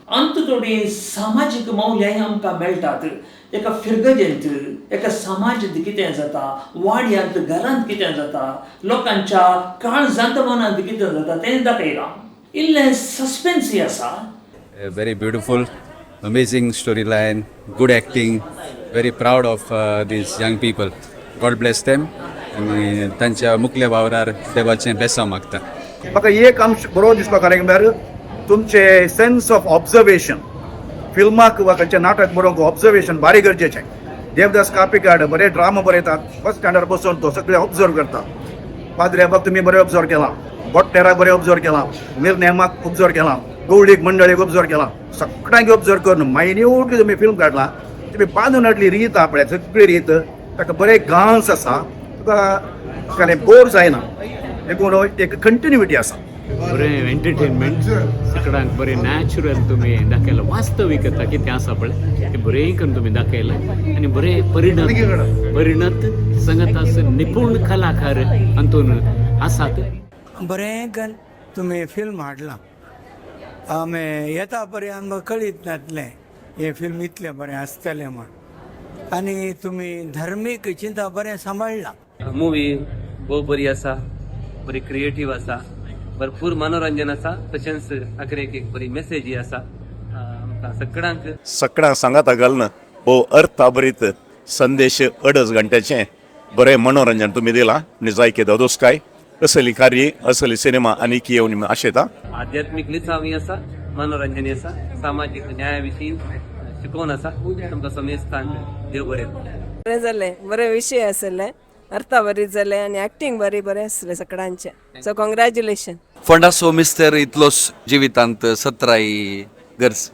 अंत थोडी सामाजीक मौल्यांय आमकां मेळटात. एका फिरगजेंत, एका समाजांत कितें जाता, वाड्यांत, घरांत कितें जाता, लोकांच्या काळजांत, मनांत कितें जाता तें दाखयलां. इल्लें सस्पेन्सूय आसा. A very beautiful, amazing storyline, good acting. Very proud of these young people. God bless them. आनी तांच्या मुखल्या वावरार देवाचें बेसांव मागता. म्हाका एक अंश बरो दिसपा कारण म्हळ्यार तुमचे सेन्स ऑफ ऑब्जर्वेशन. फिल्माक वा खंयचें नाटक बरोवंक ऑब्जर्वेशन भारी गरजेचें. देवदास कापिकाड बरे ड्रामा बरयतात. बस स्टँडार बसून तो सगळे ऑब्जर्व करता. पाद्र्याबाक तुमी बरें ऑब्जर्व केलां, बोट्टेराक बरें ऑब्जर्व केलां, मिरनेमाक ऑब्जर्व केलां, गवळीक मंडळीक ऑब्जर्व केलां. सगळ्यांक ऑब्जर्व करून मायन्यूटली तुमी फिल्म काडला. तुमी बांदून हाडली रीत आहा पळय, सगळी रीत ताका बरे गांस आसा. तुका काय बोर जायना देखून एक कंटिन्युटी आसा. बरें एंटरटेनमेंट, सगळ्यांक बरें नॅचरल तुमी दाखयलां. वास्तविकता कितें आसा पळय, तें बरें करून तुमी दाखयलां आनी बरें परिणत परिणत संगत निपूण कलाकार हातून आसात. बरें करून तुमी फिल्म हाडलां. आमी येता पर्यंत आमकां कळीत नासलें हें फिल्म इतलें बरें आसतलें म्हण आनी तुमी धर्मीक चिंता बरें सांबाळ्ळां. मुवी भोव बरी आसा, बरी क्रिएटीव आसा, भरपूर मनोरंजन आसा, तशेंच आखरेक एक बरी मेसेजय आसा आमकां सगळ्यांक. सगळ्यां सांगाता घालून भोव अर्थाभरीत संदेश, अडच घंट्याचें बरें मनोरंजन तुमी दिलां आनी जायके दोदोसकाय. असली कार्य, असली सिनेमा आनीक येवन आशेता. आध्यात्मीक लिसांवय आसा, मनोरंजनय आसा, सामाजीक न्याया विशीं शिकोवन आसा. तुमकां समेस्तांक देव बरें करूं. बरें जालें, बरें विशय आसले, अर्थ बरी जाले आनी एक्टींग बरी बरें आसलें सगळ्यांचें. So congratulation. फोंडाचो मिस्तर इतलोच जिवितांत सत्राय गरज.